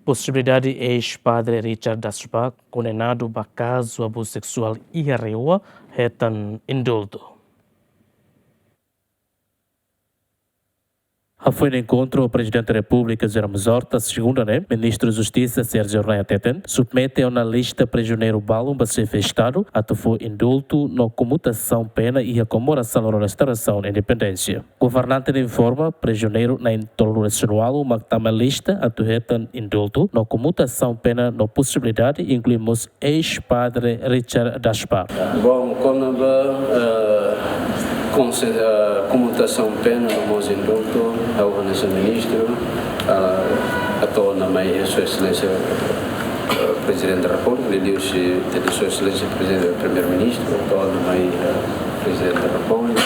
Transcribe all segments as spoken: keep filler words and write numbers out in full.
Posibilidade eis-padre Richard Dasbach, kondenadu ba kazu abuzu seksuál iha rua, hetan indultu. Hafoin enkontru ho Prezidente Repúblika José Ramos Horta, segunda ne'e, Ministru Justisa Sérgio Rei hateten, submete ona lista prizioneiru balun ba Xefe Estadu atu fó indultu no komutasaun pena iha komemorasaun loron restaurasaun independénsia. Governante informa, prizioneiru na'in tolunulu-resin-ualu mak tama lista atu hetan indultu no komutasaun pena no posibilidade inklui mós eis-padre Richard Dasbach. Bom, kona-ba, eh, konse-, eh, komutasaun pena no mós indultu, ha'u hanesan ministru, ah, hato'o ona mai Sua Exelénsia, eh, Prezidente da Repúblika, liuliu se tene Sua Exelénsia Prezidente, Primeiru-Ministru, hato'o ona mai, eh, Prezidente da Repúblika,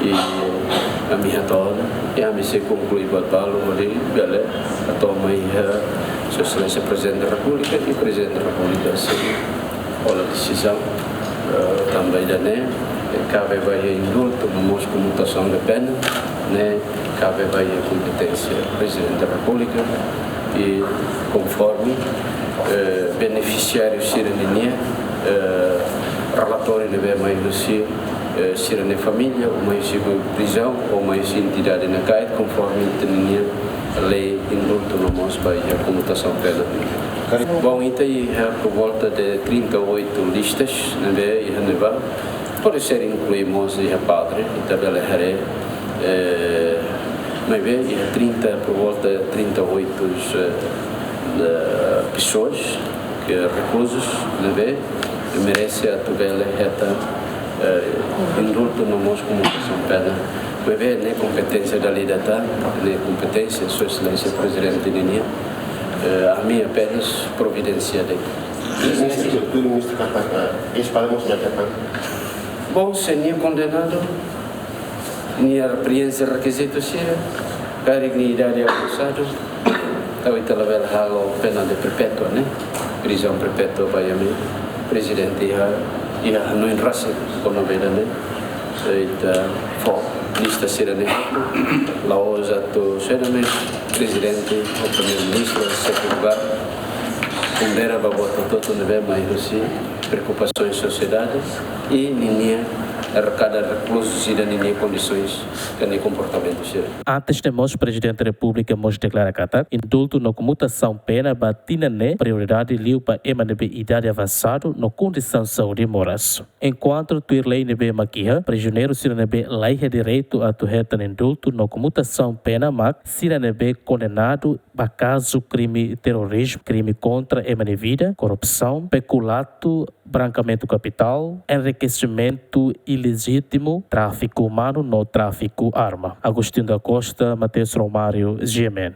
i ami hato'o ona, i ami sei konklui buat balu hodi bele hato'o mai, eh, Sua Exelénsia Prezidente da Repúblika, i Prezidente da Repúblika sei hola desizaun, eh, tanba ida-ne'e, eh, kabe ba iha indultu no mós komutasaun de pena, ne'e kabe ba iha kompeténsia Prezidente da Repúblika, i konforme, eh, benefisiáriu sira-ninia, eh, relatóriu ne'ebé mai husi, eh, sira-nia família, ou mai husi prizaun, ou mai husi entidade nakait, konforme ita-ninia lei indultu no mós ba iha komutasaun pena. Bom, ita iha por volta de trinta e oito listas, ne'ebé iha ne'ebá pode ser inklui mós iha padre, ita bele haree, eh, maibé iha trinta, por volta de trinta e oito, eh, eh, pessoas, ke rekluzus, ne'ebé merese atu bele hetan, eh, indultu no mós komutasaun pena. Maibé ne'e kompeténsia dala ida tan, ne'e kompeténsia Sua Exelénsia Prezidente ninia. Eh, ami apenas providensia de'it. Ministru, tuir ministru katak, eh, eis-padre mós bele hetan? Bom, se nia kondenadu, nia preenxe rekizitu sira, karik nia idade avansadu, entaun ita labele halo pena de perpétua, ne'e? Prizaun perpétua ba ami. Prezidente iha, iha hanoin rasik kona-ba ida-ne'e. Ita fó lista sira-ne'e. La'ós atu sira-ne'e, Prezidente, ou Primeiru-Ministru, Xefe Governu, pondera ba buat hotu-hotu ne'ebé mai husi preokupasaun sosiedade, i ninia, kada rekluzu sira-ninia kondisaun, ka nia komportamentu sira. Antes ne'e mós, Prezidente Repúblika mós deklara katak indultu no komutasaun pena ba tinan ne'e prioridade liu ba ema ne'ebé idade avansadu no kondisaun saúde moras. Enkuantu tuir lei ne'ebé mak iha, prizioneiru sira ne'ebé laiha direitu atu hetan indultu no komutasaun pena mak sira ne'ebé kondenadu ba kazu krime terrorizmu, krime kontra ema nia vida, korrupsaun, pekulatu, brankeamentu kapitál, enrikesimentu ilejítimu, tráfiku umanu no tráfiku arma. Agostinho da Costa, Mateus Romário, G M N.